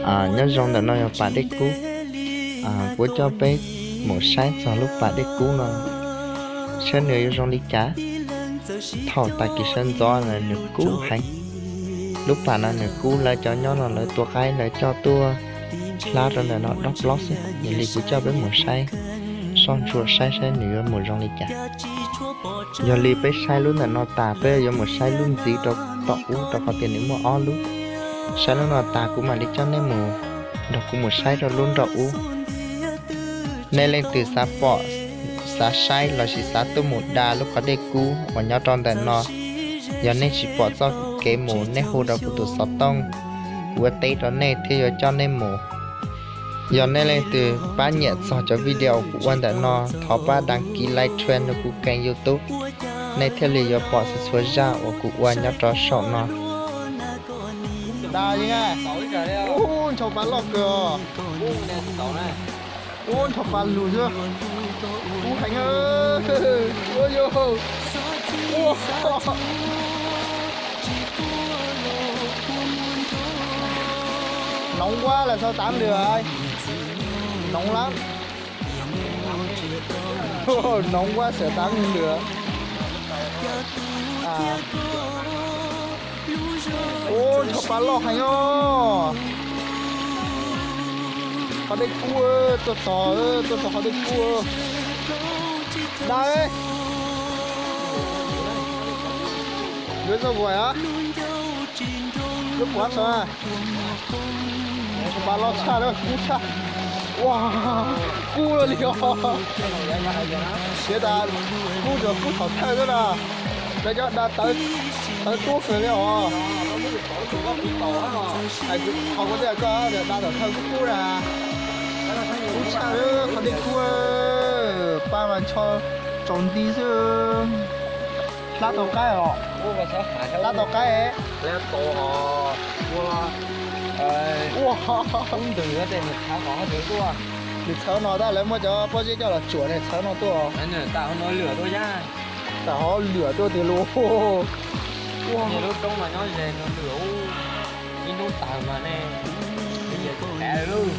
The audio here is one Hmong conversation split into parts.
Nyob zoo, ntawm no yog pas dej kub. Kuv coj peb mus saib txog lub pas dej kub no saib nws yuav zoo li cas. Thaum tag kis sawv ntxov nws kub heev. Lub pas no nws kub, lawv cov nyob no lawv tua qaib lawv coj tuaj hlab rau ntawm no dob plaub xwb. Yog li kuv coj peb mus saib soj ntsuam saib saib nws yuav mus zoo li cas. Yog li peb saib lub ntawm no tas peb yuav mus saib lub ntxiv rau tom ub rau qhov tias nws muaj ob lub. Saib lub no tas kuv mam li coj nej mus nrog kuv mus saib rau lub nraum ub. Nej leej twg xav pom, xav saib lossis xav tuaj mus da lub qhov dej kub uas nyob rau ntawm no, yog nej tsis pom txoj kev mus nej hu rau kuv tus xov tooj, kuv yuav teb rau nej thiab yuav coj nej mus. Yog nej leej twg pab nyiam txog cov video kuv ua ntawm no, thov pab đăng ký, like, share rau kuv kênh YouTube, nej thiaj li yuav pom txhua txhua zaj uas kuv ua nyob rau saum no. Ub, ncho pa loj kawg os. Ub, ncho pa lug xwb. Kub heev. Nóng quá là sao tắm được. Nóng lắm. Nóng quá sao tắm được. Ub, ncho pa loj heev os. Qhov dej kub, tuaj txog, tuaj txog qhov dej kub. Dab, yuav zoj vuas a, yuav puav tso. Ncho pa loj tshaj, kub tshaj. Ua, kub li os. Tias tas kub tsuas kub thaum thawj xwb na. Lawv cov da tawv tub kawg li os. Hais qhov kuv tias koj da thaum thawj kub kub na. Kub tshaj, qhov dej kub, pa mas ncho tsaus nti xwb. Hlab tau qaib os. Hlab tau qaib. Ua, nws txhawv no tab lawv muab cov pob zeb coj los tsuam nws txhawv no tuaj. Tam hov lwam tuaj tiag lauj. Ua, lub roob no nyob ze no lwam ib hnub tag mas ne, ib yam tsis qav lawm.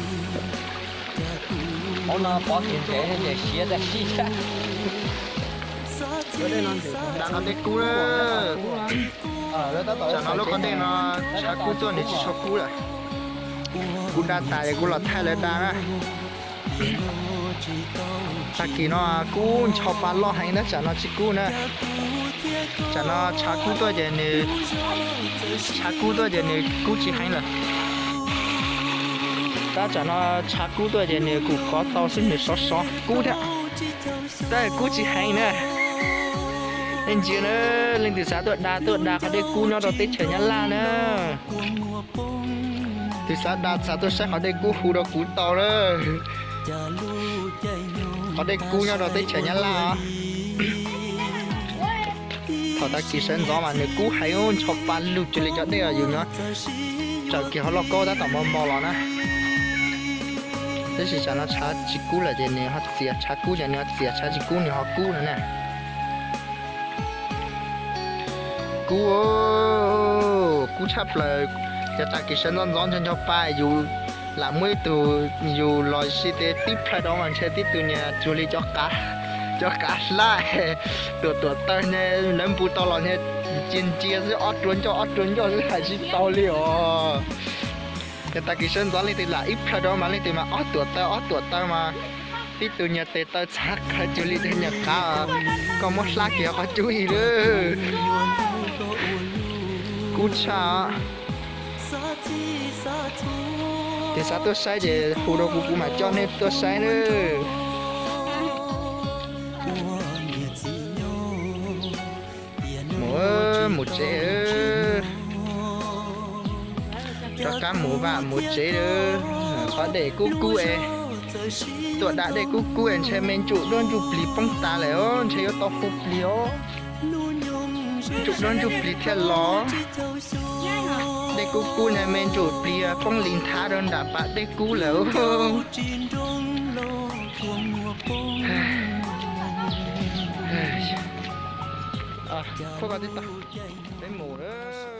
Hauv no pov kev ntev ces siav tag sij. Da qhov dej kub na. Tsam no lub qhov dej no tshav kub tuaj nws tsis tshua kub lawm. Kuv da tas es kuv los thaij lawv da na. Tag kis no kub ncho pa loj heev tab tsam no tsis kub na. Tsam no tshav kub tuaj ces nws, tshav kub tuaj ces nws kub tsis heev lawm. Tab tsam no tshav kub tuaj ces nws kuj kov tau xwb, nws sov sov kub thiab. Tab kub tsis heev na. Nej ntsia na, leej twg xav tuaj da tuaj da qhov dej kub nyob rau teb chaws Nyab Laj na. Tus xav da xav tuaj saib qhov dej kub hu rau kuv tau na. Qhov dej kub nyob rau teb chaws Nyab Laj. Thaum tag kis sawv ntxov mas nws kub heev, ncho pa lug cuag li cov dej uas yus nyob tsawm kiag hauv lauj kaub tab tom npau npau los na. Tab sis tsam no tshav tsis kub lawm ces nws ho txias, tshav kub ces nws ho txias, tshav tsis kub nws ho kub no na. Kub, kub tshaj plaws. Cov tag kis sawv ntxov ntxov ncho ncho pa yus lam muaj ib tug yus los si tes tib plhaw rau mas ntshe tib tug niag cuag li cov qav, cov qav hlab tuam tuam taw ne, lawv npu tau los ne, cia ncia xwb, ob rua ncauj ob rua ncauj xwb hais tsis tau li os. Cov tag kis sawv ntxov leej twg lam ib plhaw rau mas leej twg mas ob tuam taw ob tuam taw mas tib tug niag tes taw txhav qhawv cuag li tus niag qav, koj muab hlab kiag qhov cub ib lawm. Kub tshaj. Tus xav tuaj saib ces hu rau kuv, kuv mam coj nej tuaj saib nawb. Mus, mus tsev. Rov qab mus vam mus tsev. Qhov dej kub kub es, tuaj da dej kub kub es ntshe me ntsuj duab ntsuj plig poob tas lawm os, ntshe yuav tau hu plig os. Ntsuj duab ntsuj plig thiaj los. Dej kub kub ntshe me ntsuj plig poob li nthav rau nram pas dej kub lawm. Peb mus lawm.